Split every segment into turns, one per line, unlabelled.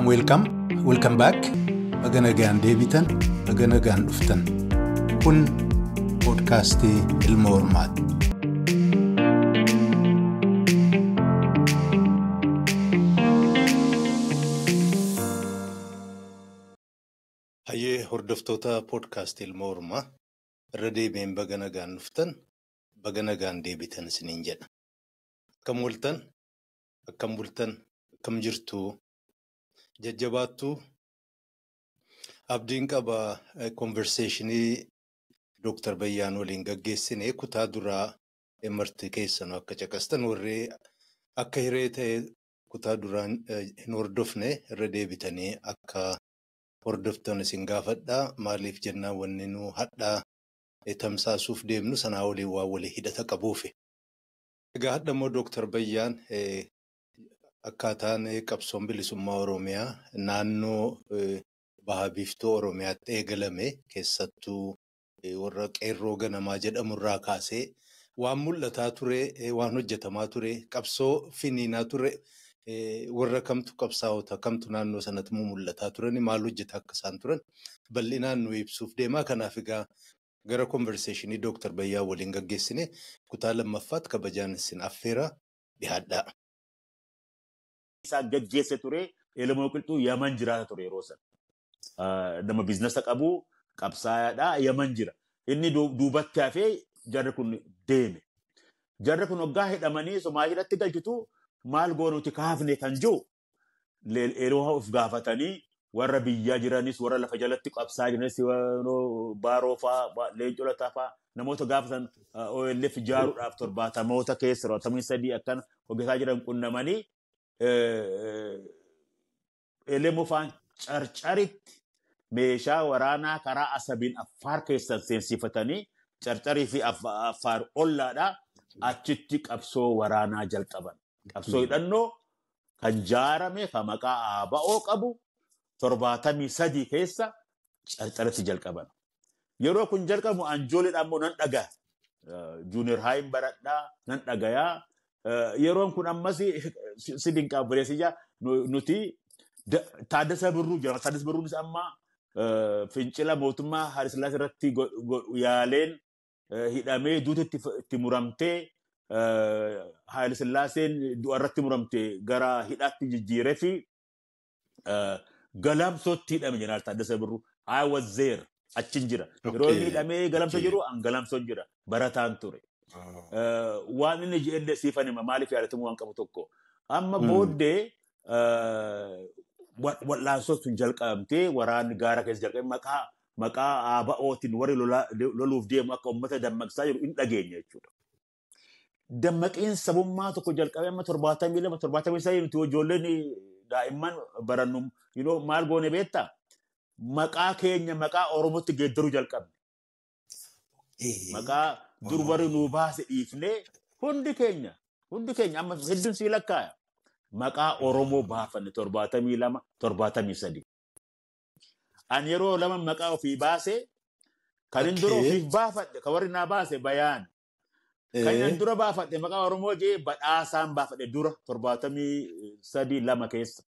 Welcome, welcome, welcome back. Baga nagaan deebitan, baga nagaan dhuftan. Kun poodkaastii Ilma Hormaati. Hayyee hordoftoota poodkaastii Ilma Hormaa irra deebiin baga nagaan dhuftan, baga nagaan deebitan isiniin jedha. Akkam ooltan, akkam bultan, akkam jirtu, jajjabaattuu. Abdiin qaba konverseeshinii Dooktar Bayyaan waliin gaggeessine kutaa duraa marti keessanuu akka caqastan warri akka hiree ta'e kutaa duraa hin hordofne irra deebitanii akka hordoftan isin gaafadha. Maaliif jennaan wanni nu hadhaa tamsaasuuf deemnu sanaa waliin waan walii hidhata qabuufi. Egaa hadha immoo Dooktar Bayyaan akkaataan qabsoon bilisummaa Oromiyaa naannoo baha biiftuu Oromiyaatti eegalame keessattuu warra qeerroo ganamaa jedhamurraa kaasee waan mul'ataa ture, waan hojjetamaa ture, qabsoo finiinaa ture, warra kamtu qabsaa'ota kamtu naannoo sanatti mul'ataa turan maal hojjetaa akka isaan turan bal'inaan nu ibsuuf deemaa. Kanaaf egaa gara konverseeshinii Dooktar Bayyaa waliin gaggeessine kutaa lammaffaatti kabajaan isin affeera dhiyaadhaa.
Isaan gaggeesse ture Elemoo Qilxuu Yaman jiraata ture yeroo sana. Nama biizinasa qabu qabsaa'aadha Yaman jira. Inni duubatti hafee jarri kun deeme. Jarri kun hoggaa hidhamanii Somaaliidhaatti galchitu maal goonuti kaafne kan jiru yeroo of gaafatanii warra biyyaa jiranis warra lafa jalatti qabsaa jiranis Baaroo fa'aa Leencoo Lataa fa'aa namoota gaafatan OLF ijaaruudhaaf 70moota keessa 73 akkana hojjetaa jiran qunnamanii Elemoo fa'aan carcaritti meeshaa waraanaa karaa Asabiin Affaar keessan seensifatanii carcarii fi Affaar ollaadhaa achitti qabsoo waraanaa jalqaban. Qabsoo hidhannoo kan jaarame kan maqaa ABO qabu 73 keessa carcaritti jalqaban. Yeroo kun jalqabu anjooleedhaan immoo nan dhagaa. Juunior haayin baradhaa nan dhagayaa. Yeroon kun ammas si dinqaa buleessiyyaa nuti Taaddasa Birruu jira. Taaddasa Birruunis amma fincila mootummaa Haayile Sillaasee irratti yaaleen hidhamee duuti itti muramtee Haayile Sillaaseen du'a irratti muramte gara hidhaatti jijjiiree fi Galamsootti hidhame jeneraal Taaddasa Birruu. I was there. Achin jira. Yeroo inni hidhamee Galamsoo jiru an Galamsoon jira. Barataan ture. Waan inni jedhe siifan hima maaliif yaadatamuu waan qabu tokko. Amma booddee wal'aansoo sun jalqabamtee waraanni gaara keessa jalqabe maqaa ABO'tiin warri loluuf deemu akka uummata dammaqsaa jiru hin dhageenye jechuudha. Dammaqiin sabummaa tokko jalqabee amma 72 73 nuti ijoolleen daa'imman barannu maal goone beektaa? Maqaa keenya maqaa Oromootti geeddaruu jalqabne. Maqaa dur warri nuu baase dhiifnee hundi keenya amma hedduun sii lakkaaya. Maqaa Oromoo baafanne 72 73. Ani yeroo lama maqaa ofii baase kan inni dura ofiif baafadhe kan warri naa baase Bayaan. Kan inni dura baafadhe maqaa Oromoo jee Badhaasaan baafadhe dura 73 2 keessa.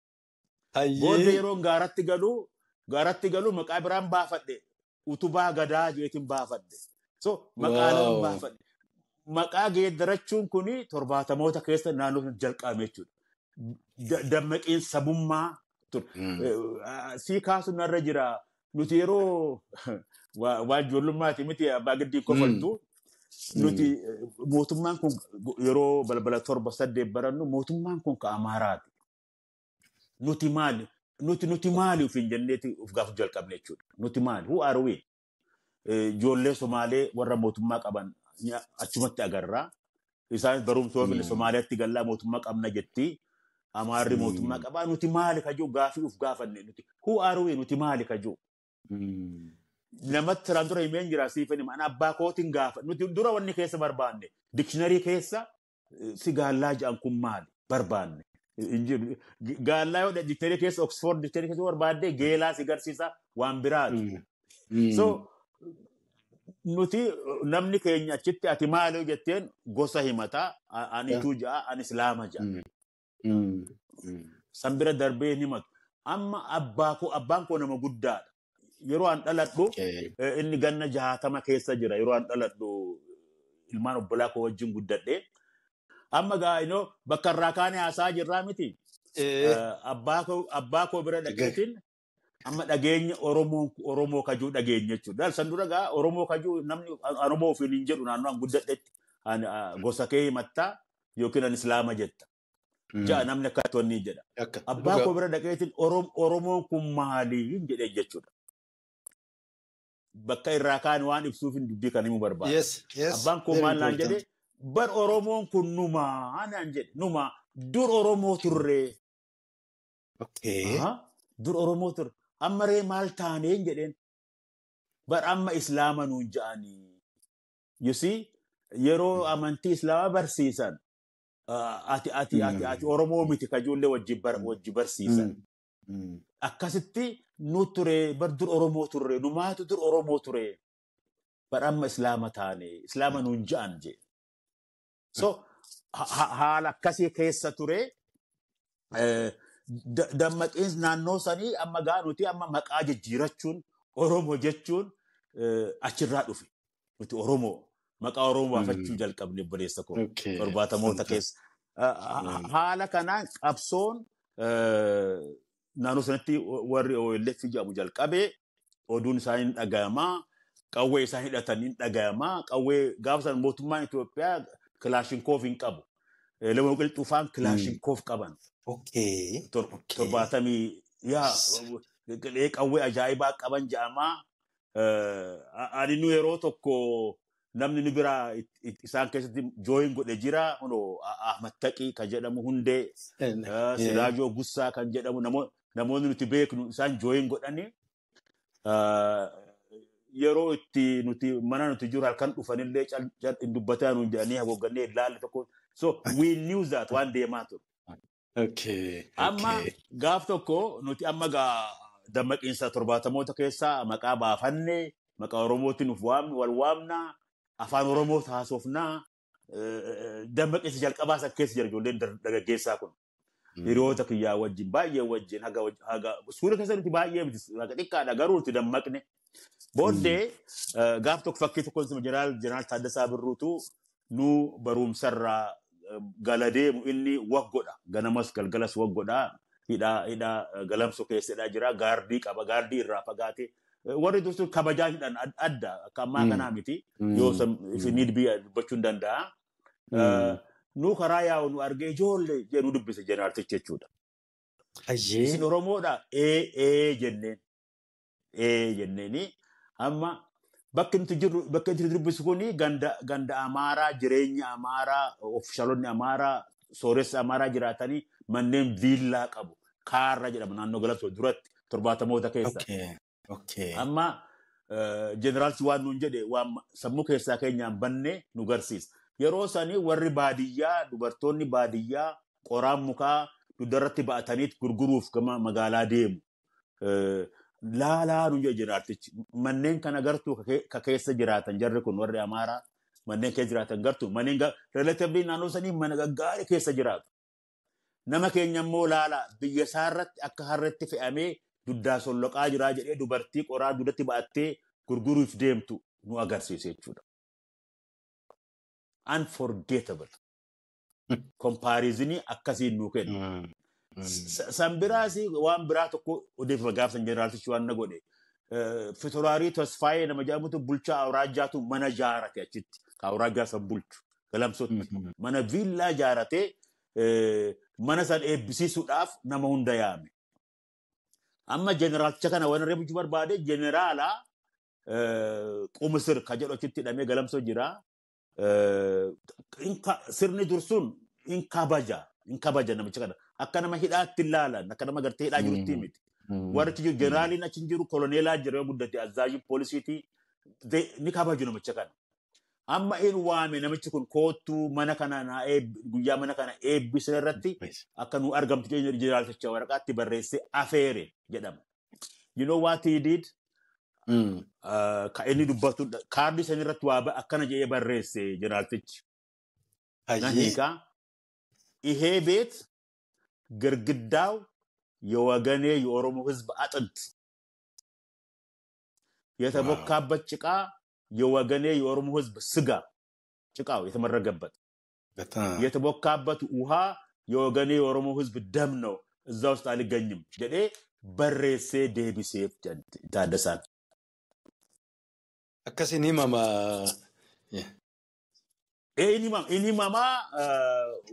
Booddee yeroo gaaratti galu maqaa biraan baafadhe Utubaa Gadaa jeetiin baafadhe. So maqaa lama baafadhe. Maqaa geeddarachuun kuni 70moota keessa naannoo jalqabame jechuudha. Dammaqiin sabummaa ture. Sii kaasuun narra jira. Nuti yeroo waan ijoollummaati miti abbaa giddii kofaltu. Nuti mootummaan kun yeroo balbala 7 8 barannu mootummaan kun ka Amaaraati. Nuti maali? Nuti maali ofiin jenneeti of gaafa jalqabne jechuudha. Nuti maali? Who are we? Ijoollee Somaalee warra mootummaa qaban achumatti agarra. Isaanis barumsa Somaaliyaatti gallaa mootummaa qabna jetti. Amaarri mootummaa qabaa nuti maali kajuu gaafii of gaafanne nuti who are we nuti maali kajuu. Namatti saraan dura himeen jira siifani mana abbaa kootiin gaafa nuti dura wanni keessa barbaanne dikshiinarii keessa si gaallaa jedhan kun maali barbaanne. Gaallaa yoo dikshiinarii keessa Oxford dikshiinarii keessa barbaadde geelaa si garsiisa waan biraati. So nuti namni keenya achitti ati maali jetteen gosa himataa ani Ituu ja'a ani Islaama ja'a. San bira darbee himatu. Amma abbaan koo nama guddaadha. Yeroo an dhaladhu inni ganna 60 keessa jira. Yeroo an dhaladhu ilmaan obbolaa koo wajjin guddadhe. Amma gaa bakka irraa kaane haasaa jirraa miti. Abbaa koo bira dhaqeetiin amma dhageenya Oromoo kajuu dhageenya jechuudha. San dura gaa Oromoo kajuu namni Oromoo ofiin hin jedhu naannoo an guddadhetti gosa kee himattaa yookiin an Islaama jetta. Ja'a namni akka tonni jedha. Abbaa koo bira dhaqeetiin Oromoon kun maali jedhee jechuudha. Bakka irraa kaan waan ibsuuf hin dubbii kan himuu barbaada. Abbaan koo maal naan jedhe bar Oromoon kun numaa naan jedhe numaa dur Oromoo turree. Dur Oromoo turre. Amma ree maal taaneen jedheen bar amma Islaama nuun ja'anii. You see yeroo amantii Islaamaa barsiisan ati Oromoo miti kajoollee wajji barsiisan. Akkasitti nu ture bar dur Oromoo turre numaatu dur Oromoo ture bar amma Islaama taane Islaama nuun ja'an jee. So haala akkasii keessa ture dammaqiinsi naannoo sanii amma gaa nuti amma maqaa jijjiirachuun Oromoo jechuun achirraa dhufe. Nuti Oromoo maqaa Oromoo baafachuu jalqabne obboleessa koo 70moota keessa. Haala kanaan qabsoon naannoo sanatti warri OLF jedhamu jalqabee oduun isaanii hin dhagayamaa, qawwee isaan hidhatan hin dhagayamaa, qawwee gaafa san mootummaan Itoophiyaa kilaashinkoof hin qabu. Lemoo Qilxuufaan kilaashinkoof qaban. 70 yaa qawwee ajaa'ibaa qaban jedhamaa. Ani nu yeroo tokko namni nu biraa isaan keessatti jooyin godhe jira. Ahmad Taqii kan jedhamu hundee, Siraajoo Gussaa kan jedhamu namoonni nuti beeknu isaan jooyin godhani. Yeroo itti nuti mana nuti jiru halkan dhufanillee hin dubbataa nuun jedhanii haguuggannee ilaalle tokko. So we knew that waan deemaa ture. Amma gaaf tokko nuti amma gaa dammaqiinsa 70moota keessaa maqaa baafannee maqaa Oromootiin nuuf waamnu wal waamnaa afaan Oromoo haasofnaa dammaqiinsa jalqabaa san keessa jira ijoolleen dargaggeessaa kun. Hiriyoota kiyyaa wajjin baay'ee wajjin haga suura keessa nuti baay'ee miti haga xiqqaadha garuu nuti dammaqne. Booddee gaaf tokko fakkii tokko jeneraal Taaddasaa Birruutu nu barumsarraa gala deemu inni wag godha ganamas galgalas wag godha hidhaa galamsoo keessadha jira gaardii qaba gaardii irraa fagaate warri dursu kabajaa hidhan adda akka ammaa kanaa miti yoo if need be dubbachuu hin danda'a. Nu karaa yaa'u nu argee ijoollee jedhu dubbise jeneraaltichi jechuudha. Isin Oromoodha ee jenneen ee jenneeni amma bakki nuti jirru bakki nuti dubbisu kuni ganda Amaaraa jireenya Amaaraa ofishaalonni Amaaraa sooressa Amaaraa jiraatanii manneen viillaa qabu. Kaarra jedhama naannoo galamsoo duratti 70moota keessa. Amma jeneraalchi waan nuun jedhe waan sammuu keessaa keenyaan bannee nu garsiisa. Yeroo sanii warri baadiyyaa dubartoonni baadiyyaa qoraan mukaa dugdarratti ba'ataniit gurguruuf gama magaalaa deemu. Laalaa nuun jedhe jeneraaltichi. Manneen kana gartuu ka keessa jiraatan jarri kun warri Amaaraa manneen keessa jiraatan gartuu manneen relatively naannoo sanii mana gaggaarii keessa jiraatu. Nama keenya immoo laalaa biyya isaarratti akka harreetti fe'amee dugdaa solloqaa jiraa jedhee dubartii qoraa dugdatti ba'attee gurguruuf deemtu nu agarsiise jechuudha. Unforgettable. Comparison akkasiin nuu kennu. San biraas waan biraa tokko odeeffama gaafa san jeneraaltichi waan na godhe. Fitoraarii Tasfaayee nama jedhamutu bulchaa awraajjaatu mana jaarate achitti. Ka awraajjaa san bulchu galamsootti. Mana viillaa jaaratee mana san eebbisiisuudhaaf nama hunda yaame. Amma jeneraalticha kana waan reebichuu barbaade jeneraala Qumisir ka jedhu achitti hidhamee galamsoo jira. Sirni dursuun in kabaja namicha kana. Akka nama hidhaatti ilaalan akka nama gartee hidhaa jirutti miti. Warri achi jiru jeneraaliin achi jiru koloneelaa jira yoo guddate azzaajii poolisiitii ni kabaju namicha kana. Amma in waame namichi kun koottuu mana kana naa guyyaa mana kana eebbisne irratti akka nu argamtu jeneraalticha waraqaatti barreessee afeere jedhama. You know what he did? Ka inni dubbatu kaardii san irratti waa akkana jedhee barreesse jeneraaltichi. Nan hiikaa ይሄ ቤት ግርግዳው የወገኔ የኦሮሞ ህዝብ አጥንት፣ የተቦካበት ጭቃ የወገኔ የኦሮሞ ህዝብ ስጋ፣ ጭቃው የተመረገበት የተቦካበት ውሃ የወገኔ የኦሮሞ ህዝብ ደም ነው፣ እዛ ውስጥ አልገኝም jedhee barreessee deebiseef Taaddasaan.
Akkasiin himama.
Inni himamaa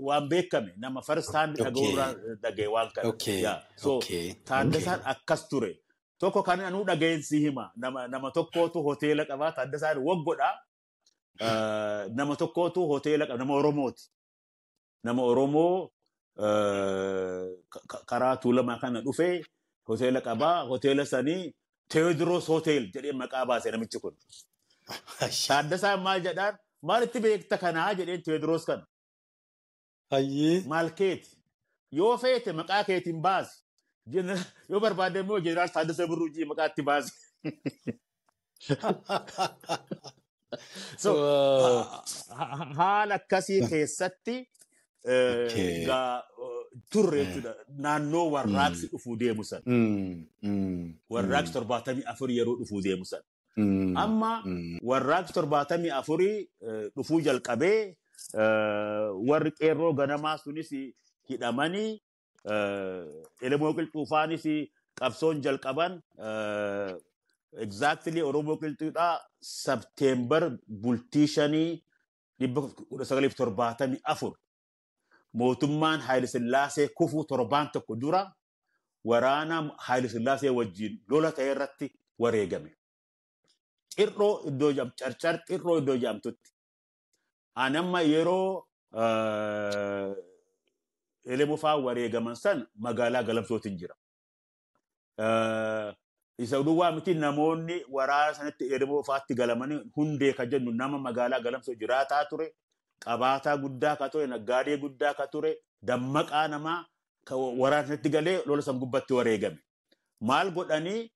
waan beekame nama first hand dhaga'uurraa dhaga'e waan kana. So Taaddasaan akkas ture. Tokko kan anuu dhaga'een si hima. Nama tokkootu hoteela qabaa. Taaddasaan waggodhaa. Nama tokkootu hoteela qaba. Nama Oromooti. Nama Oromoo karaa Tuulamaa kana dhufee hoteela qabaa. Hoteela sanii Teewodiroos Hotel jedhee maqaa baase namichi kun. Taaddasaan maal jedhaan, "Maalitti beekta kanaa?" jedheen Teewodiroos kana. "Maal keeti? Yoo feete maqaa keetiin baasi. Yoo barbaadde immoo Jeneraal Taaddasee Birruu jii maqaa itti baasi." So haala akkasii keessatti turre jechuudha. Naannoo warraaqsi dhufuu deemu sana. Warraaqsi 74 yeroo dhufuu deemu sana. Amma warraaqsi 74 dhufuu jalqabee, warri qeerroo ganamaa sunis hidhamanii, Elemoo Qilxuufaanis qabsoon jalqaban. Exactly Oromoo Qilxuudhaa September bultii 5, 1974, mootummaan Haayile Sillaasee kufuu torbaan tokko dura waraana Haayile Sillaasee wajjin lola ta'e irratti wareegame. Xirroo iddoo jedhamu, Carcar Xirroo iddoo jedhamtutti. Ani amma yeroo Elemoo fa'aa wareegaman san magaalaa Galamsootiin jira. Isa duwwaa miti, namoonni waraana sanatti Elemoo fa'aatti galamanii hundee ka jennu nama magaalaa Galamsoo jiraataa ture, qabaataa guddaa ka ture, naggaadee guddaa ka ture, dammaqaa namaa waraana sanatti galee lola san gubbatti wareegame. Maal godhanii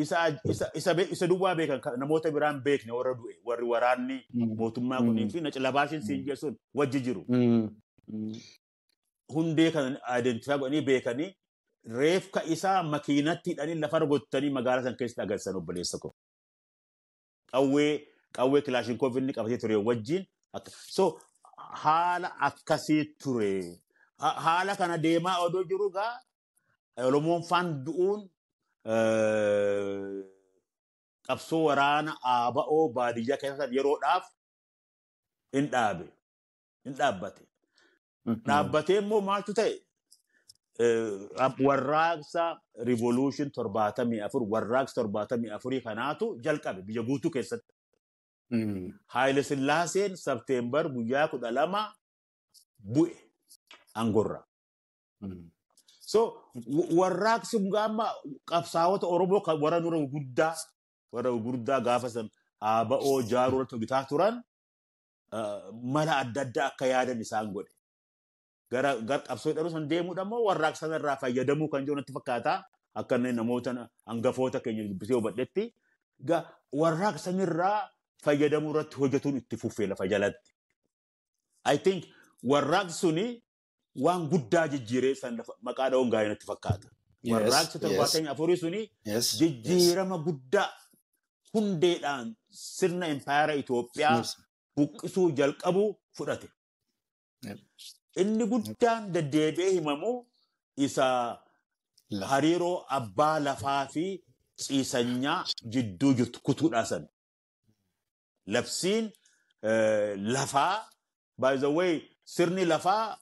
isa duwwaa beekan, namoota biraan beekne, warra du'e, warri waraanni mootummaa kunii fi naci siin jechuun wajji jiru. Hundee kana identify godhanii beekanii reefka isaa makiinatti hidhanii lafa gottanii magaalaa san keessatti agarsiisan, obboleessa koo. Qawwee kilaashinkoov inni qabatee ture wajjin. So haala akkasii ture. Haala kana deemaa odoo jiru gaa Oromoon faan du'uun qabsoo waraana ABO baadiyyaa keessatti yeroodhaaf hin dhaabe. Hin dhaabbate. Dhaabbatee immoo maaltu ta'e? Warraaqsa revolution 74, warraaqsa 74 kanaatu jalqabe biyya guutuu keessatti. Haayile Sillaaseen September guyyaa 12 bu'e aangorra. So warraaqsi amma qabsaa'ota Oromoo warra nura guddaa, warra gurguddaa gaafa san ABO jaaruu irratti hojjetaa turan mala adda addaa akka yaadan isaan godhe. Gara qabsoo hidhanuu san deemuudha immoo warraaqsa sanarraa fayyadamuu kan jiru natti fakkaata. Akka inni namoota hangafoota keenya dubbisee hubadhetti warraaqsa sanirraa fayyadamuu irratti hojjetuun itti fufee lafa jalatti. I think warraaqsi suni waan guddaa jijjiiree san maqaa dha'uun gaarii natti fakkaata. Warraaqsi 74 suni jijjiirama guddaa hundeedhaan sirna impaayera Itoophiyaa buqqisuu jalqabu fudhate. Inni guddaan deddeebi'ee himamu isa hariiroo abbaa lafaa fi ciisanyaa jidduu jirtu kutuudhaa sana. Labsiin lafaa, by the way, sirni lafaa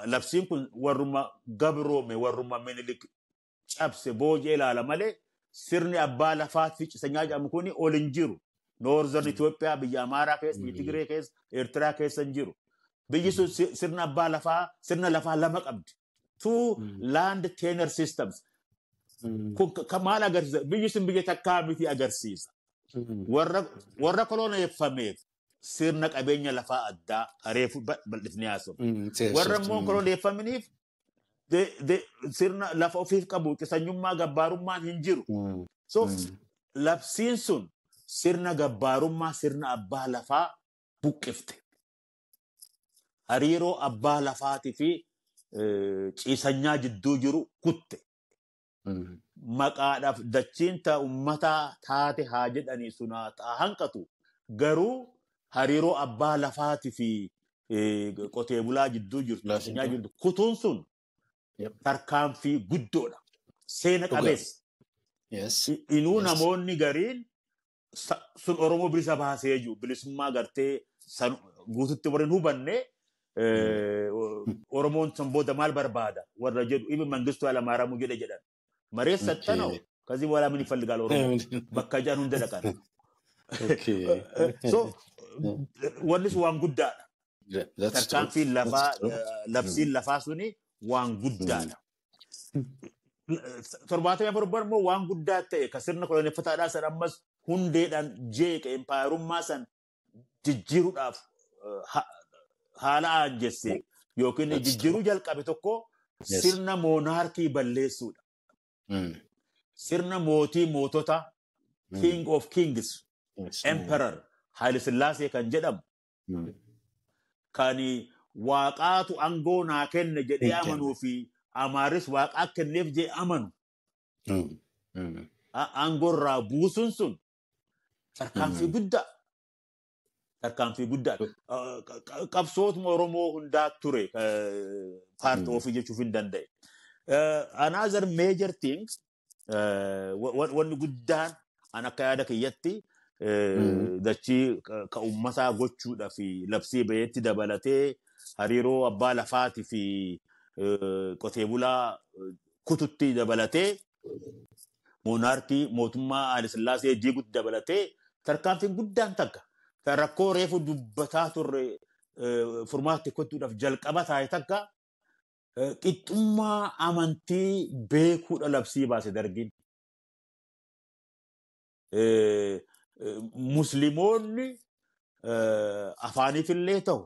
labsiin kun warruma gabroome, warruma Minilik cabse boojee ilaala malee sirni abbaa lafaa fi ciisanyaa jedhamu kun ol hin jiru. Northern Itoophiyaa, biyya Amaaraa keessa, biyya Tigree keessa, Eertiraa keessa hin jiru. Biyyi sun sirna abbaa lafaa, sirna lafaa lama qabdi. Two land tenure systems. Kun maal agarsiisa? Biyyi sun biyya takkaa miti agarsiisa. Warra koloneeffameef sirna qabeenya lafaa addaa reefu bal'ifnee haasofne. Warra immoo koloneeffamaniif sirna lafa ofiif qabu, qisanyummaa gabbaarummaan hin jiru. So labsiin sun sirna gabbaarummaa, sirna abbaa lafaa buqqifte. Hariiroo abbaa lafaatii fi ciisanyaa jidduu jiru kutte. Maqaadhaaf dachiin ta uummataa taate haa jedhanii sunaa ta'a hanqatu garuu hariiroo abbaa lafaatii fi qotee bulaa jidduu jirtu ciisanyaa jirtu kutuun sun tarkaanfii guddoodha. Seena qabeessa. Inuu namoonni gariin sun Oromoo bilisa baasee jiru bilisummaa gartee guututti warreen hubanne Oromoon sun booda maal barbaada warra jedhu ibi Mangistuu Hayilamaariyaam jedhe jedhan. መሬት ሰጠነው ከዚህ በኋላ ምን ይፈልጋል ኦሮሞ በቃ ጃን ሁንደ ደቀን so wannis waan guddaadha tarkaanfiin lafaa labsiin lafaa suni waan guddaadha 74 immoo waan guddaa ta'e ka sirna koloneeffataadhaa san ammas hundeedhaan jeeqe empaayerummaa san jijjiiruudhaaf haala aanjesse yookiin jijjiiruu jalqabe tokko sirna moonaarkii balleessuudha. Sirna mootii mootota King of Kings Emperor Haile Sillaasee kan jedhamu kan waaqaatu aangoo naa kenne jedhee amanuu fi Amaaris waaqaa kenneef jedhee amanu aangoo irraa buusuun sun tarkaanfii guddaa tarkaanfii guddaa qabsootuma Oromoo hundaa ture paartii ofii jechuuf hin danda'e. Another major thing, wanni guddaan an akka yaada kiyyatti dachii ka uummataa gochuudhaa fi labsii baheetti dabalatee hariiroo abbaa lafaatii fi qotee bulaa kututti dabalatee moonaarkii mootummaa Haile Sillaasee diigutti dabalatee tarkaanfiin guddaan takka kan rakkoo reefu dubbataa turre furmaatti kottuudhaaf jalqaba taa'e takka qixxummaa amantii beekuudha labsii baase dargiin. Musliimoonni afaaniifillee ta'u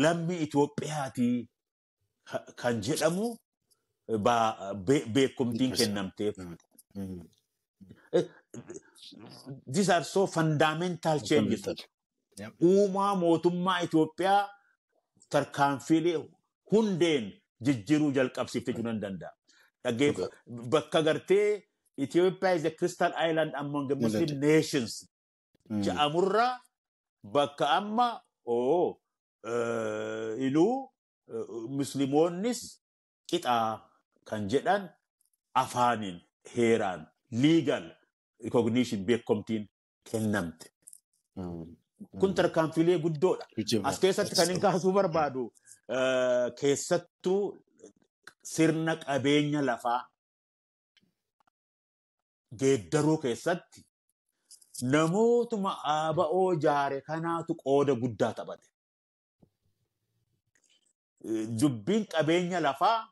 lammii Itoophiyaatii kan jedhamu beekumtiin kennamteef. These are so fundamental changes. Uumaa mootummaa Itoophiyaa tarkaanfiilee hundeen jijjiiruu jalqabsiifte jechuu nan danda'a. Bakka gartee Ethiopia is a Christian island among the Muslim nations. Ja'amurraa bakka amma inuu Musliimoonnis qixaa kan jedhan afaaniin heeraan legal recognition beekumtiin kennamte. Kun tarkaanfiilee guddoodha. As keessatti kan hin kaasuu barbaadu keessattuu sirna qabeenya lafaa geeddaruu keessatti namootuma ABO jaare kanaatu qooda guddaa taphate. Dubbiin qabeenya lafaa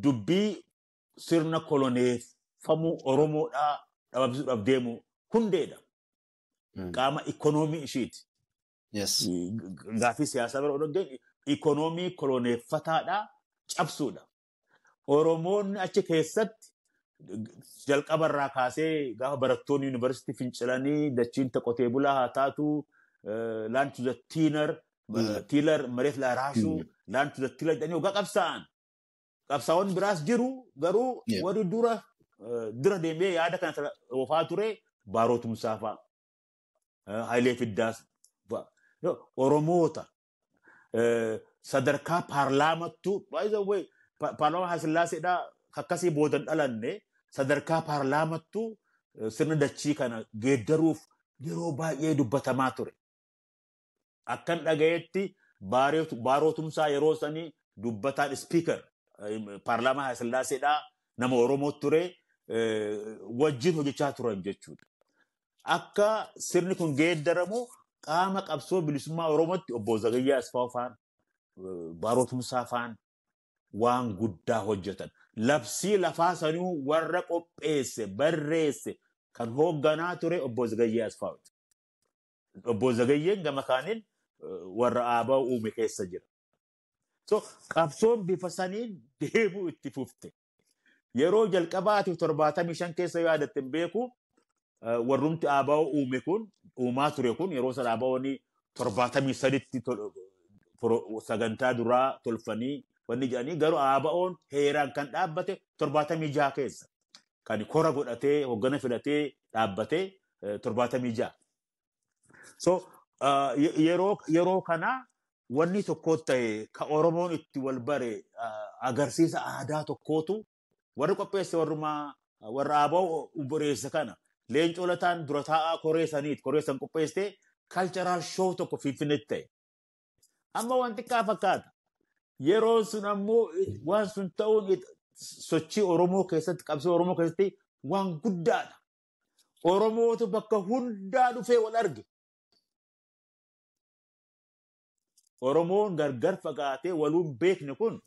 dubbii sirna koloneeffamuu Oromoodhaa dhabamsiisuudhaaf deemu hundeedha. Qaama ikoonoomii ishiiti. Gaaffii siyaasaa bira odoo hin ikoonoomii koloneeffataadhaa cabsuudha. Oromoonni achi keessatti jalqabarraa kaasee gaafa barattoonni yuunivarsiitii fincilanii dachiin qotee bulaa haa taatu land to the tiller tiller መሬት ላራሹ land to the tiller jedhanii hoggaa qabsaa'an. Qabsaa'onni biraas jiru garuu warri dura deemee yaada kana oofaa ture Baaroo Tumsaa fa'a. Hayilee Fiddaas fa'a. Oromoota sadarkaa paarlaamattuu paarlaamaa Haayilesillaaseedhaa akkasii boodan dhalanne sadarkaa paarlaamattuu sirna dachii kana geeddaruuf yeroo baay'ee dubbatamaa ture. Akkan dhagayetti Baaroo Tumsaa yeroo sanii dubbataan speaker paarlaamaa Haayilesillaaseedhaa nama Oromoo ture wajjin hojjechaa turan jechuudha. Akka sirni kun geeddaramu qaama qabsoo bilisummaa Oromootti obbo Zagayyaa Asfaaw faan Baaroo Tumsaa faan waan guddaa hojjetan. Labsii lafaa sanuu warra qopheesse barreesse kan hoogganaa ture obbo Zagayyaa Asfaawuti. Obbo Zagayyeen gama kaaniin warra ABO uume keessa jira. So qabsoon bifa saniin deemuu itti fufte. Yeroo jalqabaatiif 75 keessa yoo yaadatte hin beeku warrumti ABO uume kun uumaa ture kun yeroo sana ABO'n 73tti Sagantaa duraa tolfanii wanni jedhanii garuu ABO'n heeraan kan dhaabbate 76 keessa. Kan kora godhatee hoggana filatee dhaabbatee 76. So yeroo kana wanni tokko ta'e ka Oromoon itti wal bare agarsiisa aadaa tokkootu warri qopheesse warrumaa warra ABO boreessa kana Leencoo Lataan dura taa'aa koree saniit koree san qopheessite cultural show tokko Finfinneetti ta'e. Amma waan xiqqaa fakkaata. Yeroon sun ammoo waan sun ta'uun sochii Oromoo keessatti qabsoo Oromoo keessatti waan guddaadha. Oromootu bakka hundaa dhufee wal arge. Oromoon gargar fagaatee waluun beekne kun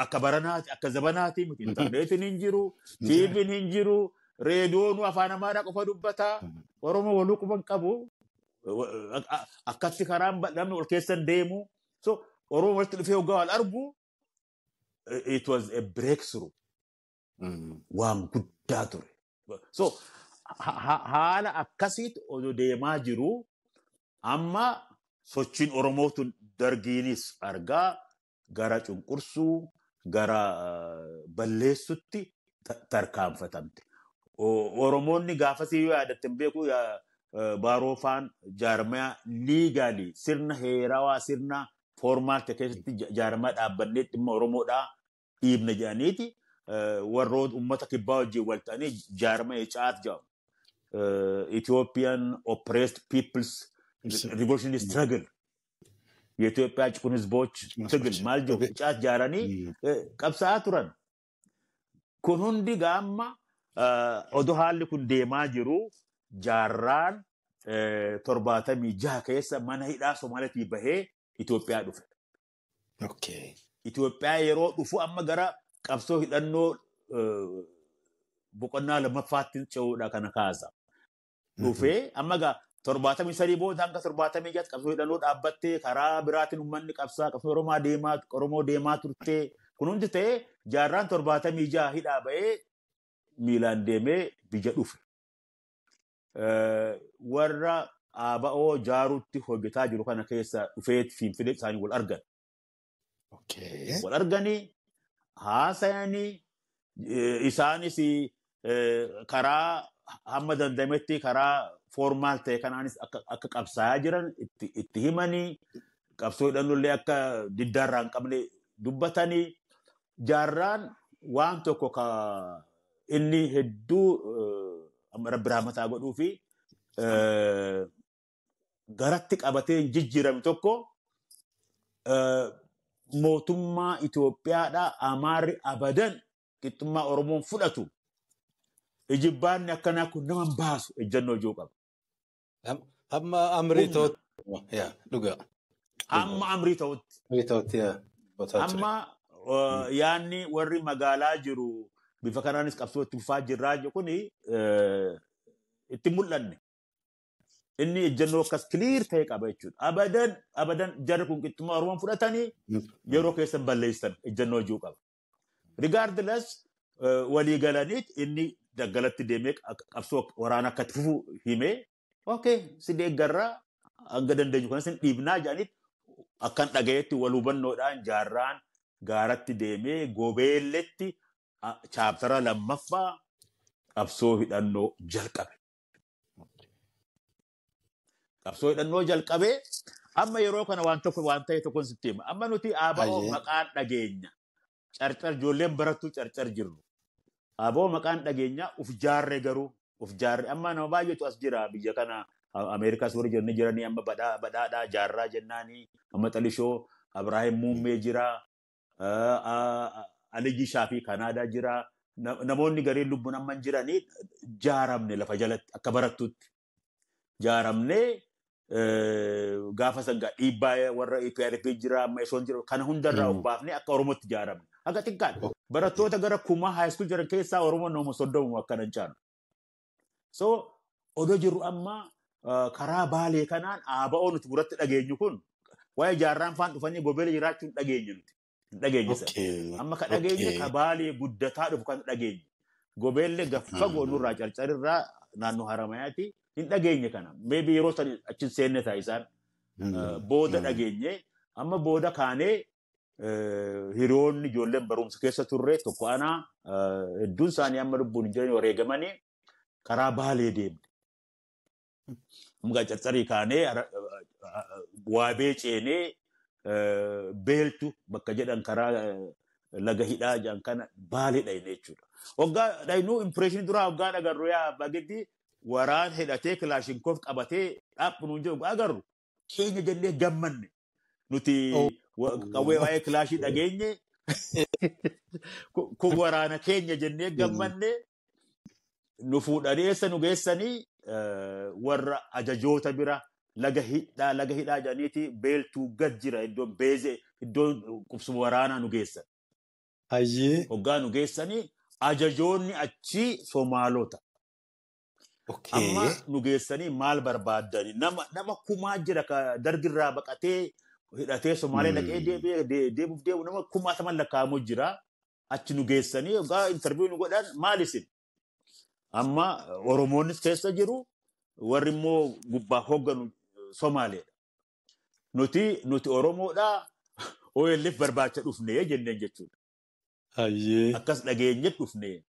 akka baranaati akka zabanaati miti. Intarneetiin hin jiru, TV'n hin jiru, reediyoon afaan Amaaraa qofa dubbataa. Oromoo waluu quban qabu. Akkatti karaan namni ol keessan deemu. So Oromoo walitti dhufee hoggaa wal argu it was a breakthrough. Waan guddaa ture. So haala akkasiitti odoo deemaa jiru amma sochiin Oromootu dargiinis argaa gara cunqursuu gara balleessutti tarkaanfatamte. Oromoonni gaafasii yoo yaadatte hin beeku Baaroo faan jaarmaya legally sirna heerawaa sirna formal ta'e keessatti jaarmaya dhaabbannee dhimma Oromoodhaa dhiibna jedhaniiti warroota uummata kibbaa wajjin wal ta'anii jaarmaya caat jedhamu. Ethiopian Oppressed Peoples Revolutionary Struggle የኢትዮጵያ ጭቁን ህዝቦች ትግል maal jedhu caat jaaranii qabsaa'aa turan. Kun hundi gaamma odoo haalli kun deemaa jiru jaarraan 76 keessa mana hidhaa Somaaliitii bahee Itoophiyaa dhufe. Itoophiyaa yeroo dhufu amma gara qabsoo hidhannoo boqonnaa lammaffaatti ce'uudha kana kaasa. Dhufee amma gaa 73 booda hanga 76 qabsoo hidhannoo dhaabbattee karaa biraatiin uummanni qabsaa qabsoo Oromoo deemaa turtee kun hundi ta'ee jaarraan 76 hidhaa bahee miilaan deemee biyya dhufe. Warra ABO jaarutti hojjetaa jiru kana keessa dhufee Finfinnee isaanii wal argan. Wal arganii haasayanii isaanis karaa hamma danda'ametti karaa formal ta'e kanaanis akka qabsaa'aa jiran itti himanii qabsoo hidhannollee akka diddaarraa hin qabne dubbatanii jaarraan waan tokko ka inni hedduu rabbi rahmataa godhuu fi garatti qabatee hin jijjiirame tokko mootummaa Itoophiyaadhaa Amaarri abadan qixxummaa Oromoon fudhatu. Ijibbaanni akkanaa kun nama hin baasu ejjennoo ijoo qaba.
Hamma amrii ta'utti. Yaa dhugaa.
Hamma amrii ta'utti.
Amrii ta'utti yaa.
Amma yaanni warri magaalaa jiru bifa kanaanis qabsoo itti fufaa jirraa jiru kuni itti mul'anne. Inni ejjennoo akkas clear ta'e qaba jechuudha. Abadan abadan jarri kun qixxummaa Oromoon fudhatanii yeroo keessan balleessan ejjennoo ijoo qaba. Regardless walii galaniit inni daggalatti deemee qabsoo waraana akka itti fufu himee okay si deeggarraa hanga dandeenyu kanas hin dhiibnaa jedhaniit akkan dhagayetti wal hubannoodhaan jaarraan gaaratti deemee gobeelletti chapter lammaffaa qabsoo hidhannoo jalqabe. Qabsoo hidhannoo jalqabee amma yeroo kana waan tokko waan ta'e tokkoon sitti hima. Amma nuti ABO maqaan dhageenya. Carcar ijoolleen barattuu carcar jirru. ABO maqaan dhageenya uf jaarree garuu uf jaarree amma nama baay'eetu as jira biyya kana Ameerikaas warri jiranii jiranii amma badhaadhaa jaarraa jennaanii amma Xalishoo Abrahaam Muummee jira Aliyyi Shaafii Kanaadaa jira namoonni gariin lubbuun amma hin jiranii jaaramne lafa jalatti akka barattuutti jaaramne gaafa sangaa dhiibbaa warra EPRP jira amma isoon jira kana hundarraa of baafnee akka Oromootti jaaramne akka xiqqaadha. Barattoota gara 1000 high school jiran keessaa Oromoon nama 30 akkana hin caalu. So odoo jirru amma karaa Baalee kanaan ABO nuti biratti dhageenyu kun waa'ee jaarraan faan dhufanii gobeela jiraachuu hin dhageenyu nuti. Hin dhageenye sana. Amma ka dhageenye ka Baalee guddataa dhufu kan dhageenye. Gobeellee gaffagoo nurraa carcarirraa naannoo Haramayaati hin dhageenye kana. Maybe yeroo san achi seenne ta'a isaan booda dhageenye. Amma booda kaanee hiriyoonni ijoolleen barumsa keessa turre tokko anaa hedduun isaanii amma lubbuun hin jiran wareegamanii karaa Baalee deemne. Muka Carcarii kaanee Waabee ceenee Beeltu bakka jedhan karaa laga hidhaa jedhan kana Baalee dhayne jechuudha. Waggaa dhaynuu impression duraa waggaa agarru yaa bagetti waraan hidhatee kilaashinkoof qabatee dhaabnu jedhu agarru keenya jennee gammanne. Nuti qawwee waa'ee kilaashii dhageenye kun waraana keenya jennee gammanne nu fuudhanii eessa nu geessanii warra ajajoota bira laga hidhaa jedhaniiti Beeltuu gad jira iddoon beezee iddoon qubsuma waraanaa nu geessan. Hoggaa nu geessanii ajajoonni achii Somaalota. Amma nu geessanii maal barbaaddani nama kumaa jira dargirraa baqatee hidhatee Somaalee dhaqee deemuuf deemu nama kumaataman lakkaa'amu jira. Achi nu geessanii hoggaa interview nu godhan maal isin? Amma Oromoonnis keessa jiru warri immoo gubbaa hoogganu Somaaleedha. Nuti Oromoodhaa OLF barbaacha dhufnee jenneen jechuudha. Akkas dhageenye dhufnee.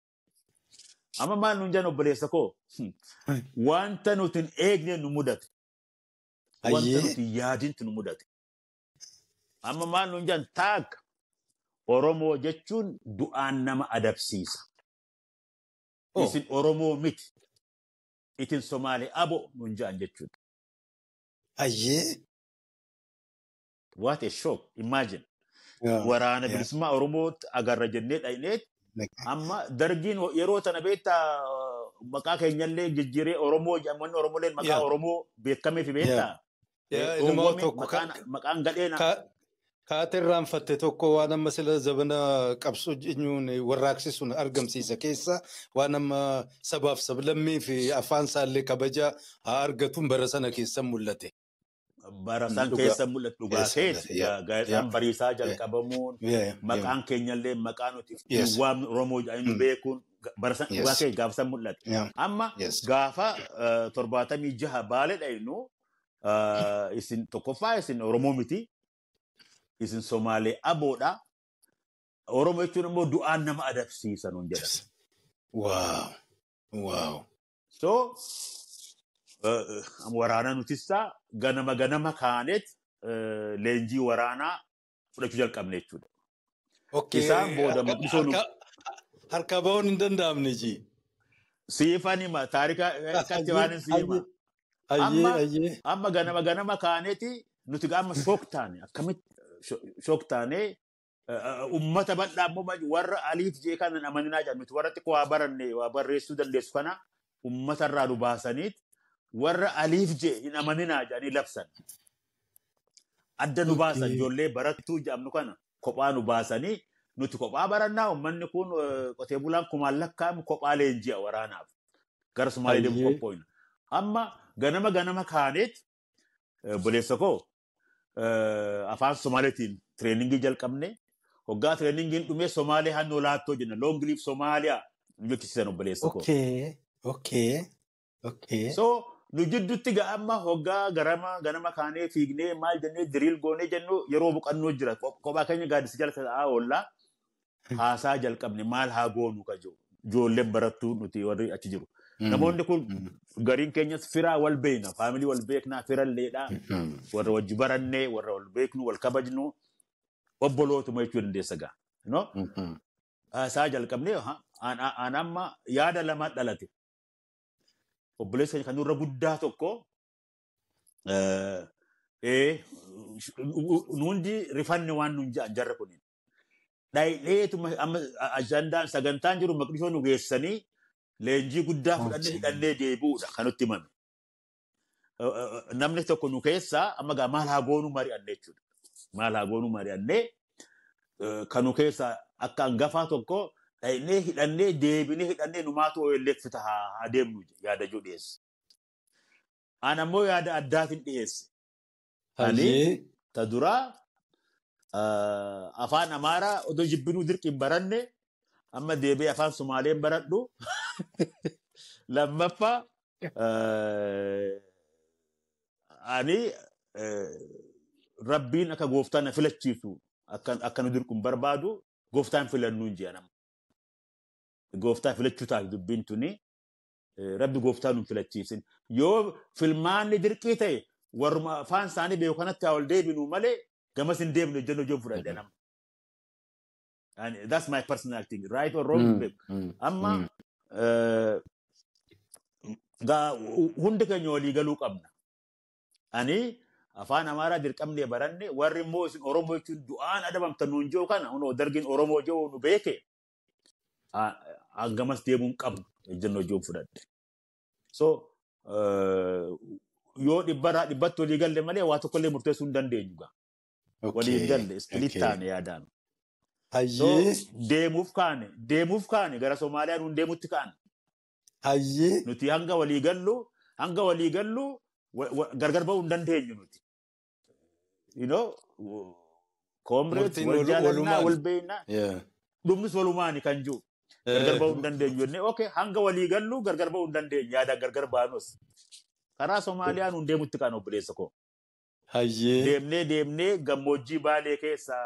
Amma maal nuun jedhan obboleessa koo? Wanta nuti hin eegne nu mudate. Wanta nuti hin yaadintu nu mudate. Amma maal nuun jedhan taakka Oromoo jechuun du'aan nama adabsiisa. Isin Oromoo miti. Itin Somaalee abo nuun jedhan jechuudha. What a shock. Imagine. Waraana bilisummaa Oromoo agarra jennee dhayneet amma dargiin yeroo tana beektaa maqaa keenyallee jijjiiree Oromoo jedhamanni Oromooleen maqaa Oromoo beekamee fi beektaa. Maqaan gadheena.
Kaate irraanfatte tokko waan amma sila zabana qabsoo jechuun warraaqsi sun argamsiisa keessa waan amma sabaaf sablammii fi afaan isaallee kabaja haa argatuun bara sana keessa mul'ate.
Bara san keessa mul'atu dhugaa keeti. Gaazexaan Bariisaa jalqabamuun maqaan keenyallee maqaa nuti waamnu Oromoo jedhanii nu beekuun bara san dhugaa keeti gaafa san mul'ate. Amma gaafa 76 Baalee dhaynu isin tokkoffaa isin Oromoo miti. Isin Somaalee aboodha. Oromoo jechuun immoo du'aan nama adabsiisa nuun jedhan.
Wow.
So waraana nutissaa ganama ganama kaaneet leenjii waraanaa fudhachuu jalqabne jechuudha. Isaan booda maqisoo nu
harka ba'uun hin danda'amne ji.
Siifan hima taarika akkatti waan hin siima. Amma ganama ganama kaaneeti nuti amma shook taane akkamitti shook taane ummata bal'aa immoo warra aliif jee kanan amaninaa jedhan nuti warra xiqqoo waa baranne waa barreessuu dandeessu kana ummata irraa nu baasaniit warra aliif jee hin amaninaa jedhanii labsan. Adda nu baasan ijoollee barattuu jedhamnu kana kophaa nu baasanii nuti kophaa barannaa uummanni kun qotee bulaan kumaan lakkaa'amu kophaa leenji'a waraanaaf gara Sumaalee deemu qophooyna. Amma ganama ganama kaaneet obboleessa koo afaan Somaaleetiin tireeningii jalqabne hoggaa tireeningiin dhumee Somaalee hannoo laattoo jenna long live Somaaliyaa nu jechisiisan obboleessa koo. So nu jidduutti amma hoggaa ganama kaanee fiignee maal jennee diriil goonee jennu yeroo boqannoo jira kophaa keenya gaaddisa jala taa'aa oollaa haasaa jalqabne maal haa goonu ka jiru ijoolleen barattuu nuti warri achi jiru. Namoonni kun gariin keenyas firaa wal beekna faamilii wal beeknaa firalleedha warra wajji barannee warra wal beeknu wal kabajnu obbolootuma jechuu dandeessa gaa. Haasaa jalqabnee aan amma yaada lama dhalate. Obboleessa kan nurra guddaa tokko nundi rifanne waan nun jedhan jarra kunin. Dhayidheetuma amma ajandaan sagantaan jiru maqdishoo nu geessanii leenjii guddaa fudhannee hidhannee deebi'uudha kan nutti himame. Namni tokko nu keessaa amma gaa maal haa goonuu mari'anne jechuudha. Maal haa goonuu mari'annee kan nu keessaa akka hangafaa tokko dhayinee hidhannee deebinee hidhannee numaatu OLF haa deemnu yaada jiru dhiyeesse. Aan ammoo yaada addaatiin dhiyeesse. Ani ta duraa afaan Amaaraa odoo jibbinuu dirqiin baranne amma deebi'ee afaan Sumaaleen baradhu. Lammaffaa ani Rabbiin akka gooftaan na filachiisu akka nu dirquun barbaadu gooftaan filannu hin jedhama. Gooftaa filachuu taate dubbiin tuni rabbi gooftaa nu filachiisin. Yoo filmaanni dirqii ta'e warruma afaan isaanii beeku kanatti haa ol deebinu malee gamas hin deebinu ejjennoo ijoo fudhadhe nama. And that's my personal thing, right or wrong. Amma hundi keenya walii galuu qabna. Ani afaan Amaaraa dirqamnee baranne warri immoo isin Oromoo jechuun du'aan adabamtan nuun jiru kana hunoo dargiin Oromoo jiru nu beeke hangamas deemuun qabnu ejjennoo ijoo fudhadhe. So yoo dhibbarraa dhibbatti walii galle malee waa tokkollee murteessuu hin dandeenyu gaa. Walii galle split taane yaadaan. So deemuuf kaane gara Somaaliyaa nuun deemutti kaane. Nuti hanga walii gallu gargar ba'uu hin dandeenyu nuti. Comrades wal jaalannaa wal beeknaa. Dhumnis walumaani kan jiru. Gargar ba'uu hin dandeenyu jennee okay hanga walii gallu gargar ba'uu hin dandeenyu yaadaan gargar baanus. Karaa Somaaliyaa nuun deemutti kaane, obboleessa koo. Deemnee deemnee gammoojjii Baalee keessa,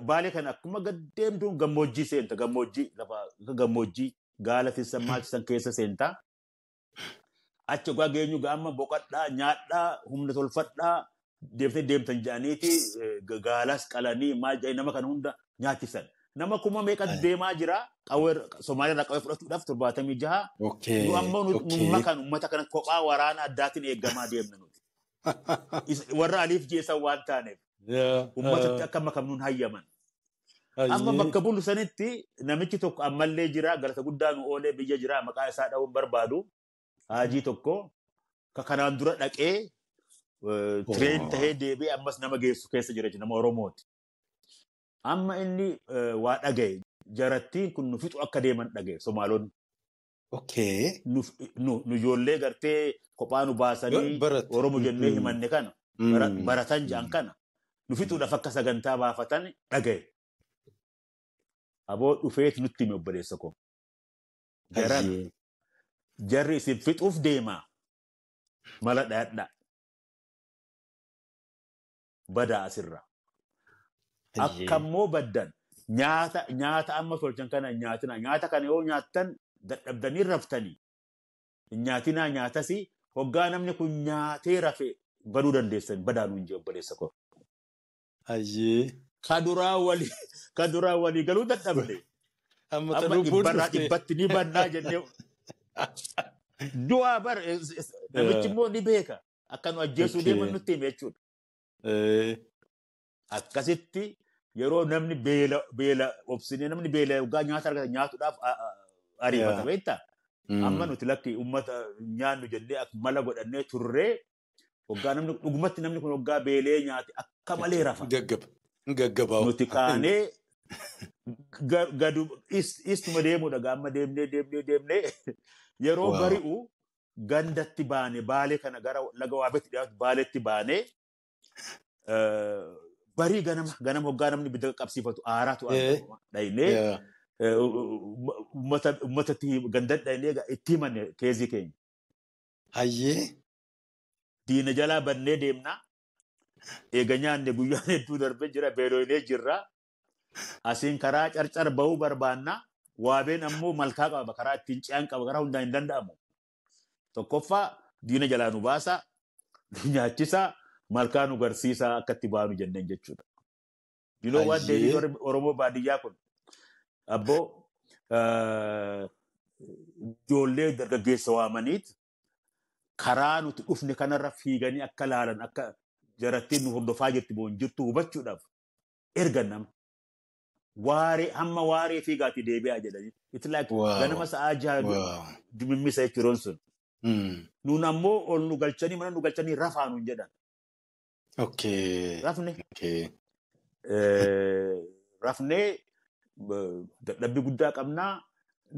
Baalee kana akkuma gad deemtuun gammoojjii seenta, gammoojjii lafa gammoojjii gaala tissan maalchisan keessa seenta. Achi dhugaa geenyu amma boqadhaa, nyaadhaa, humna tolfadhaa, deemtee deemtan jedhaniiti gaalas qalanii maal jedhanii nama kana hunda nyaachisan. Nama 5000 deemaa jira qawwee Somaaliyaa irraa qawwee fudhachuudhaaf 76. Nu ammoo nu makan uummata kana kophaa waraana addaatiin eeggamaa deemna nuti. Warra aliif jeesan waan taaneef. Uummatatti akka makamnuun hayyaman. Amma bakka bulu sanitti namichi tokko ammallee jira, galata guddaa nu oolee biyya jira, maqaa isaa dha'uun barbaadu, haajii tokko ka kanaan dura dhaqee train tahee deebi'ee ammas nama geessu keessa jira, nama Oromooti. Amma inni waa dhagaye, jarattiin kun nu fixu akka deeman dhagaye Somaalonni. Nu ijoollee gartee kophaa nu baasanii Oromo jennee himanne kana baratan jedhan kana nu fixuudhaaf akka sagantaa baafatan dhagaye. Aboo dhufeet nutti hime, obboleessa koo. Jarri isin fixuuf deemaa mala dhayadhaa. Badaa asirra. Akka immoo baddan nyaata nyaata amma tolchan kana nyaatina. Nyaata kana yoo nyaattan dadhabdanii raftanii. Nyaatinaa nyaatasi, hoggaa namni kun nyaatee rafe baduu dandeessan, badaa nuun jee, obboleessa koo. Ka duraa walii galuu dadhabne.
Amma
Amma dhibbarraa dhibbatti ni bannaa jennee. Du'aa bar namichi immoo ni beeka. Akka nu ajjeesuu deeman nutti hime jechuudha. Akkasitti yeroo namni beela beela obsinee namni beela yoggaa nyaata argata nyaatuudhaaf ariifata beektaa? Amma nuti lakki uummata nyaannu jennee akka mala godhannee turree hoggaa namni dhugumatti namni kun hoggaa beelee nyaate akka malee rafa.
Gaggaba. Gaggabaa.
Nuti kaanee gadu istuma deemuudha gaamma deemnee deemnee deemnee yeroo bari'u gandatti baane, Baalee kana gara laga Waabetti dhiyaatu Baaleetti baane, barii ganama ganama hoggaa namni bidda qabsiifatu aaraatu argama. Dhaynee uummatatti gandan dhaynee itti himanne keezii keenya. Diina jalaa bannee deemnaa. Eega nyaanne guyyaan hedduu darbee jira, beeloolee jirra. Asiin karaa Carcar bahuu barbaanna. Waabeen ammoo malkaa qaba, karaa ittiin ce'an qaba, karaa hundaan hin danda'amu. Tokkoffaa diina jalaa nu baasa, nu nyaachisa, malkaa nu garsiisa akka itti baanu jenneen jechuudha. You know what, deebiin warri Oromoo baadiyyaa kun abboo ijoollee dargaggeessa waamaniit karaa nuti dhufne kanarra fiiganii akka laalan, akka jarattiin nu hordofaa jirti moo hin jirtu hubachuudhaaf ergan nama. Waaree hamma waaree fiigaatii deebi'aa jedhanii. It's like ganama sa'aa 6 dimimmisa jechuun sun. Nuun ammoo ol nu galchanii mana nu galchanii rafaa nuun jedhan. Rafne. Rafnee dadhabbii guddaa qabnaa.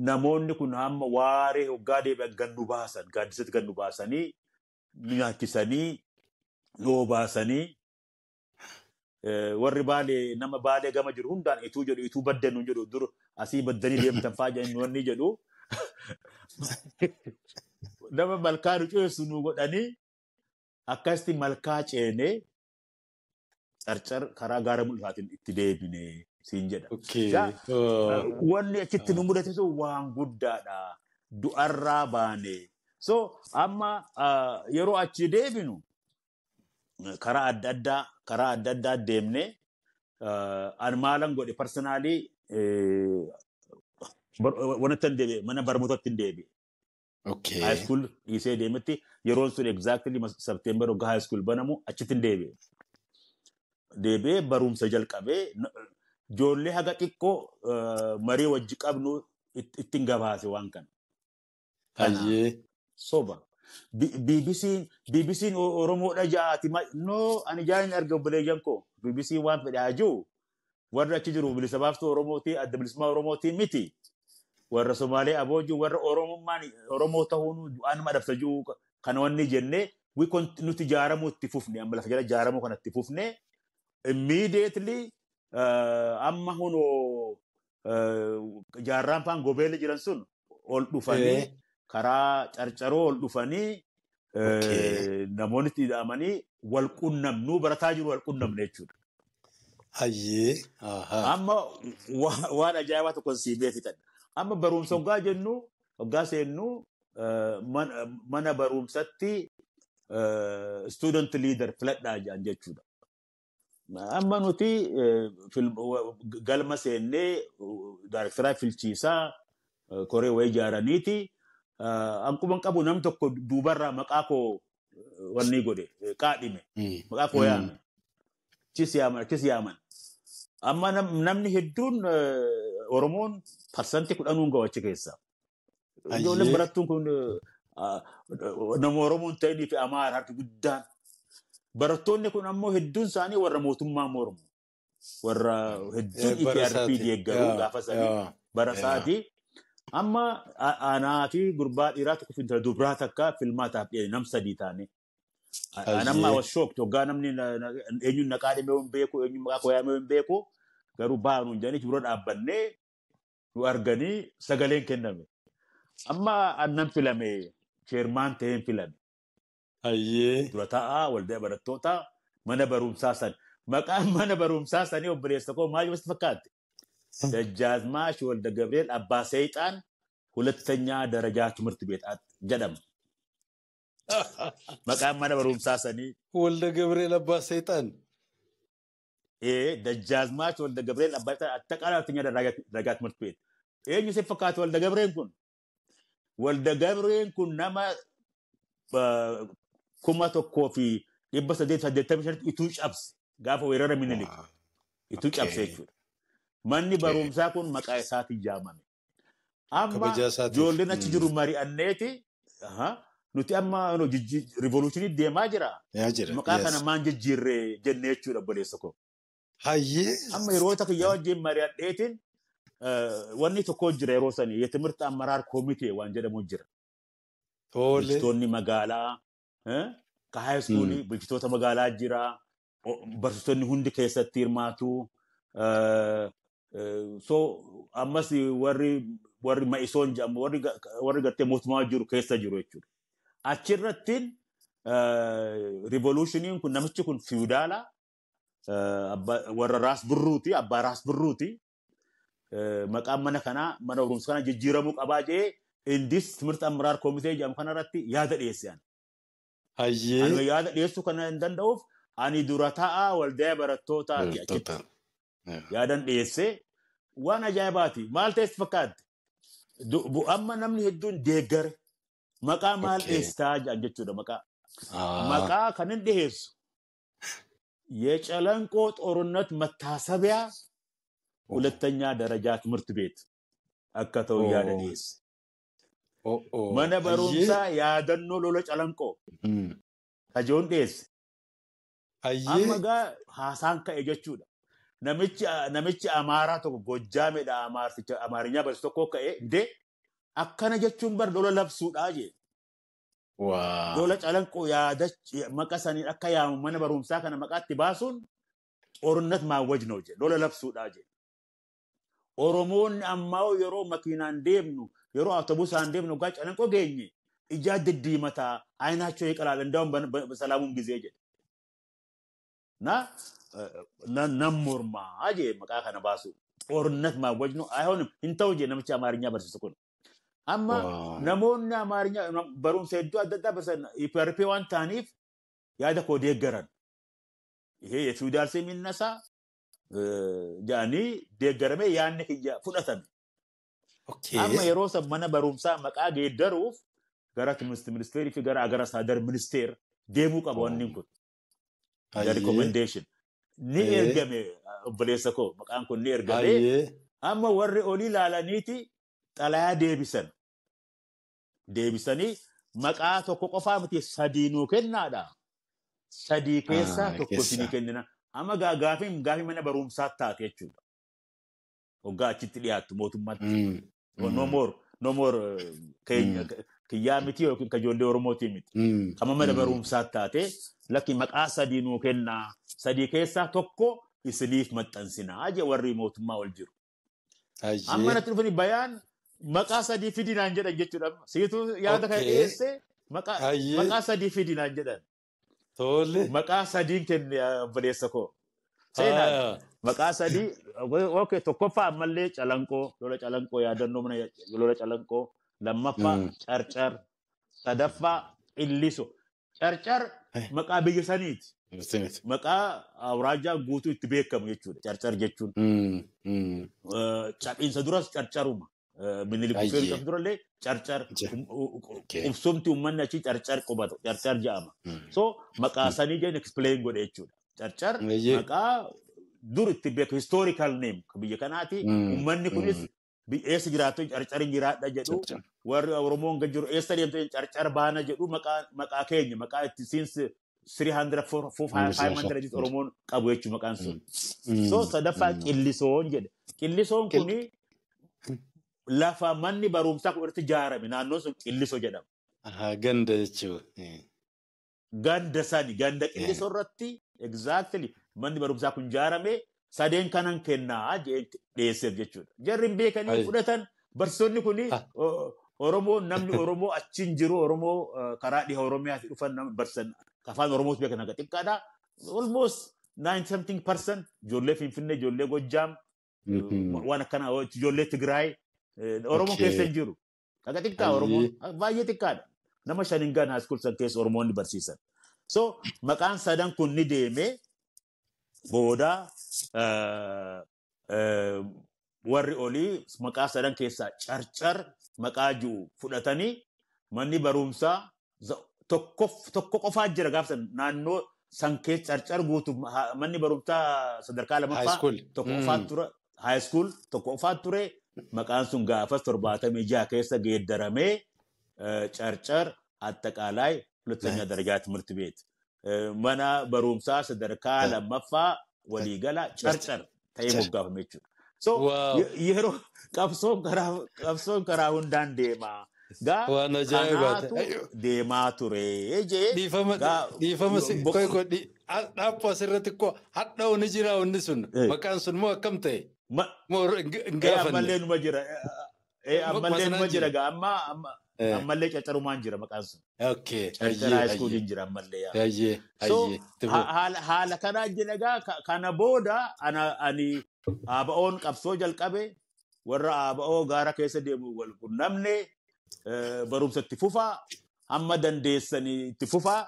Namoonni kun hamma waaree hoggaa deebi'an gan nu baasan, gaaddisatti gan nu baasanii, nu nyaachisanii, nu obaasanii, warri Baalee nama Baalee gama jiru hundaan ituu jedhu, ituu baddan nuun jedhu, dur asii baddanii deemtan faa jedhan wanni jedhu. Nama malkaa nu ceessu nu godhanii akkasitti malkaa ceenee Carcar karaa gaara mul'ataatiin itti deebine siin jedha. Wanni achitti nu mudate sun waan guddaadha. Du'arraa baane. So amma yeroo achi deebinu karaa adda addaa deemne an maalan godhe personally wanatti hin deebi'e mana barnootatti hin deebi'e. High school dhiisee deemetti yeroon sun exactly September waggaa high school banamu achitti hin deebi'e. Deebi'ee barumsa jalqabee ijoollee haga xiqqoo marii wajji qabnu ittiin gabaase waan kana. Soba. BBC'n Oromoodha ja'aati. No, ani jaan arga obboleeyyan koo. BBC waan fedhe haa jiru. Warra achi jiru bilisa baaftuu Oromooti, adda bilisummaa Oromooti miti. Warra Somaalee aboojuu, warra Oromummaan Oromoo ta'uun du'aan nama adabsa jiru kana wanni jennee nuti jaaramuu itti fufne, amma lafa jala jaaramuu kana itti fufne immediately amma hunoo jaarraan faan gobeelle jiran sun ol dhufanii karaa carcaroo ol dhufanii namoonni itti hidhamanii wal qunnamnuu barataa jiru wal qunnamne jechuudha. Amma waan ajaa'ibaa tokko sii beeksitan. Amma barumsa hoggaa jennu hoggaa seennu mana barumsatti student leader filadhaa jedhan jechuudha. Amma nuti galma seennee daarektaraa filchiisaa koree wayii ijaaraniiti. Ankuman qabu namni tokko duubarraa maqaa koo wanni godhe qaadhime maqaa koo yaame achis yaaman. Amma namni hedduun Oromoon 10% gahu achi keessa. Ijoolleen barattuun kun nama Oromoon ta'anii fi Amaara harki guddaan. Barattoonni kun ammoo hedduun isaanii warra mootummaa mormu. Warra hedduun EPRP deeggaruu gaafa sanii barasaati. Amma anaa fi gurbaa dhiiraa tokko fi intala dubaraa takka filmaataaf dhiyeesse nam sadii taane. Anamma I was shocked. Hoggaa namni eenyuun naqaa dhimee hin beeku, eenyuun maqaa koo yaamee hin beeku. Garuu baanuun jedhanii bira dhaabbannee nu arganii sagaleen kenname. Amma annan filame, chairman ta'een filame. Dura taa'aa waldaa barattootaa mana barumsaa san. Maqaan mana barumsaa sanii obboleessa koo maal sitti fakkaate? ደጃዝማች ወልደ ገብርኤል አባ ሰይጣን ሁለተኛ ደረጃ ትምህርት ቤት jedhama. Maqaan mana barumsaa sanii.
ወልደ ገብርኤል አባ ሰይጣን.
ደጃዝማች ወልደ ገብርኤል አባ ሰይጣን አጠቃላይ ሁለተኛ ደረጃ ትምህርት ቤት. Eenyu si fakkaate ወልደ ገብርኤል kun? ወልደ ገብርኤል kun nama 1885 ituu cabse gaafa weerara Minilik. Ituu cabse jechuudha. Manni barumsaa kun maqaa isaatiin yaamame. Amma ijoolleen achi jiru mari'anneeti nuti amma rivoluushinii deemaa jira. Maqaa kana maan jijjiirree jennee jechuudha obboleessa koo. Amma yeroo takka yaa wajjin mari'adheetiin wanni tokko jira yeroo sanii የትምህርት አመራር ኮሚቴ waan jedhamu jira. Bulchitoonni magaalaa ka high school bulchitoota magaalaa jira. Barsiisonni hundi keessatti hirmaatu. So ammas warri ma'isoon jedhamu warri gartee mootummaa jiru keessa jiru jechuudha. Achirrattiin rivoluushiniin kun namichi kun fiudaala warra Raas Birruuti, abbaa Raas Birruuti. Maqaan mana kanaa mana barumsa kanaa jijjiiramuu qabaa jee indis ትምህርት አመራር ኮሚቴ jedhamu kanarratti yaada dhiyeesse. Ani yaada dhiyeessuu kana hin danda'uuf ani dura taa'aa waldaa barattootaati achitti. Yaadan dhiyeesse waan ajaa'ibaati. Maal ta'es fakkaate? Amma namni hedduun deeggare. Maqaa maal dhiyeessitaa jedhan jechuudha maqaa. Maqaa kan hin dhiyeessu የጨለንቆ ጦርነት መታሰቢያ ሁለተኛ ደረጃ ትምህርት ቤት akka ta'u yaada dhiyeesse. Mana barumsaa yaadannoo lola Calanqoo kajoon dhiyeesse. Amma gaa haasaan ka'e jechuudha. Namichi Amaaraa tokko Gojjaamedha Amaarinyaa barsiisu tokko ka'e indee akkana jechuun bar lola labsuudhaa jee. Lola Calanqoo maqaa saniin akka yaamu mana barumsaa kana maqaatti baasuun ጦርነት ማወጅ ነው jee lola labsuudhaa jee. Oromoonni ammaa yeroo makiinaan deemnu yeroo awutoobusaan deemnu gaa Calanqoo geenye ijaa diddiimataa አይናቸው ይቀላል እንደውም በሰላሙም ጊዜ jedhe. Na Nan mormaa jee maqaa kana baasu. ጦርነት ማወጅ ነው አይሆንም እንተው ጀ ነምቻ አማርኛ በርሲሱ ኩን አማ namoonni አማርኛ barumsa hedduu adda addaa barsan EPRP waan ta'aniif yaada koo deeggaran ይሄ የፊውዳል ስም ይነሳ jaanii deeggarame yaadni kiyya fudhatame. Amma yeroo san mana barumsaa maqaa geeddaruuf gara ትምህርት ministeerii fi gara agara saadar ministeer deemuu qaba wanni kun. The recommendation. Ni ergame obboleessa koo maqaan kun ni ergame. Amma warri olii ilaalaniiti xalayaa deebisan. Deebisanii maqaa tokko qofaa miti sadii nuu kennaadha. Sadii keessaa tokko isinii kennina. Amma gaafiin gaafii mana barumsaa taate jechuudha. Hoggaa achitti dhiyaattu mootummaatti. No more keenya kiyyaa miti yookiin ka ijoollee Oromootii miti. Amma mana barumsaa taate lakki maqaa sadii nuu kennaa. Sadii keessaa tokko isiniif maxxansinaa jee warri mootummaa ol jiru. Amma natti dhufanii bayaan maqaa sadii fidinaan jedhan jechuudha. Siituu yaada kana dhiyeesse maqaa sadii fidinaan jedhan.
Tole.
Maqaa sadiin kenne obboleessa koo. Seenaan maqaa sadii okay tokkoffaa ammallee Calanqoo lola Calanqoo yaadannoo mana lola Calanqoo lammaffaa Carcar sadaffaa Qilliso. Carcar maqaa biyya saniiti. Maqaa awraajaa guutuu itti beekamu jechuudha. Carcar jechuun. Caphiinsa duras Carcaruma. Minilik dhufee durallee Carcar qubsumti uummanni achii Carcar qubatu Carcar jedhama. So maqaa sanii jeen explain godhe jechuudha. Carcar maqaa dur itti beeku historical name biyya kanaati. Uummanni kunis eessa jiraatu Carcar jiraadha jedhu warri Oromoon gad jiru eessa deemte Carcar baana jedhu maqaa keenya maqaa itti since 300 4 500 Oromoon qabu jechuudha maqaan sun. So sadaffaa Qillisoon jedhe. Qillisoon kuni lafa manni barumsaa kun irratti ijaarame naannoon sun Qillisoo jedhama.
Ganda jechuudha.
Ganda sani ganda Qillisoo irratti exactly manni barumsaa kun ijaarame sadeen kanan kennaa dhiyeesseef jechuudha. Jarri hin beekanii fudhatan barsiisonni kuni Oromoo namni Oromoo achi hin jiru Oromoo karaa dhiha Oromiyaatti dhufan nama barsiisan afaan Oromoos beekan haga xiqqaadha. Almost 90-something% ijoollee Finfinnee ijoollee Gojjaam waan akkanaa ijoollee Tigraay Oromoo keessa hin jiru. Haga xiqqaa Oromoon baay'ee xiqqaadha. Nama shan hin gahan high school san keessa Oromoonni barsiisan. So maqaan sadan kun ni deeme booda warri olii maqaa sadan keessaa Carcar maqaa jiru fudhatanii manni barumsaa tokko qofaa jira gaafsan naannoo san keessa Carcar guutuu manni barumsaa sadarkaa lammaffaa tokko qofaa ture high school tokko qofaa ture maqaan sun gaafas 76 keessa geeddaramee Carcar አጠቃላይ ሁለተኛ ደረጃ ትምህርት ቤት mana barumsaa sadarkaa lammaffaa waliigala Carcar ta'ee moggaafame jechuudha. So yeroo qabsoon karaa hundaan deemaa. Gaa kanaatu deemaa ture jee.
Dhiifama dhaabbu asirratti koo hadhaa'u ni jira wanni sun maqaan sun moo akkam ta'e? Moo hin gaafanne?
Ammallee numa jira. Ammallee numa jira gaa amma ammallee Carcarumaan jira maqaan sun.
Okay.
Carcar high school jira ammallee. So haala kanaa jira gaa kana booda ani ABO'n qabsoo jalqabe warra ABO gaara keessa deemu wal qunnamne barumsa itti fufaa hamma dandeessanii itti fufaa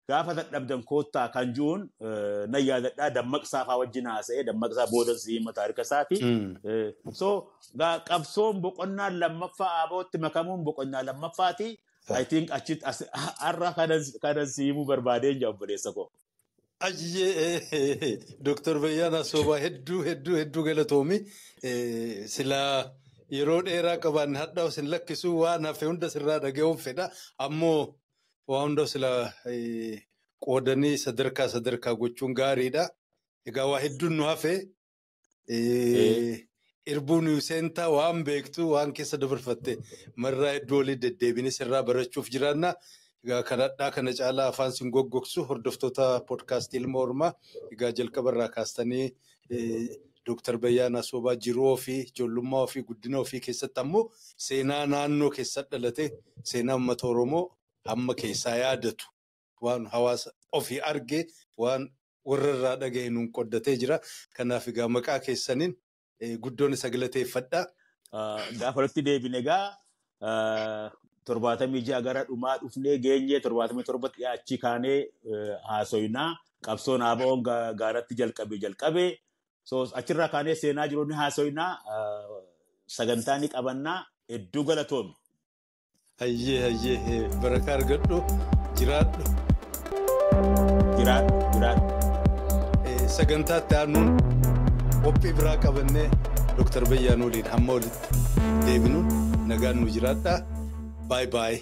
gaafa dadhabdan koottaa kan jiruun nan yaadadhaa Dammaqsaa faa wajjin haasa'ee Dammaqsaa boodan si hima taarika isaati. So qabsoon boqonnaa lammaffaa ABO'tti makamuun boqonnaa lammaffaati. I think achitti har'a kanan si himuu barbaadeen jira obboleessa koo.
Ayyee Dooktar Bayyaanaa Soobaa hedduu hedduu hedduu galatoomi. Silaa yeroo dheeraa qabaanne hadhaa isin lakkisuu waan hafe hunda sirraa dhaga'uun fedha. Ammoo waa hunda silaa qoodanii sadarkaa sadarkaa gochuun gaariidha. Egaa waa hedduun nu hafe irbuu nu seentaa waan beektu waan keessa dabarfatte marraa hedduu olii deddeebinee sirraa barachuuf jiraanna. Egaa kanadhaa kana caalaa afaan sin goggogsu hordoftoota poodkaastii Ilma Hormaa egaa jalqabarraa kaastanii Dooktar Bayyaanaa Soobaa jiruu ofii ijoollummaa ofii guddina ofii keessatti ammoo seenaa naannoo keessatti dhalate seenaa uummata Oromoo hamma keessaa yaadatu waan hawaasa ofii arge waan warra irraa dhaga'e nuun qoddatee jira. Kanaaf egaa maqaa keessaniin guddoon isa galateeffadha.
Gaafa walitti deebine egaa 76 gara dhumaa dhufnee geenyee 77 dhiyaachii kaanee haasoyinaa qabsoon ABO'n gaaratti jalqabe. So achirraa kaanee seenaa jiru ni haasoyinaa sagantaa ni qabannaa hedduu galatoomi.
Hayyee barakaa argadhu jiraadhu.
Jiraadhu.
Sagantaatti aanuun qophii biraa qabannee Dr. Bayyaanuu waliin hamma walitti deebinuun nagaan nu jiraadhaa. Bye bye.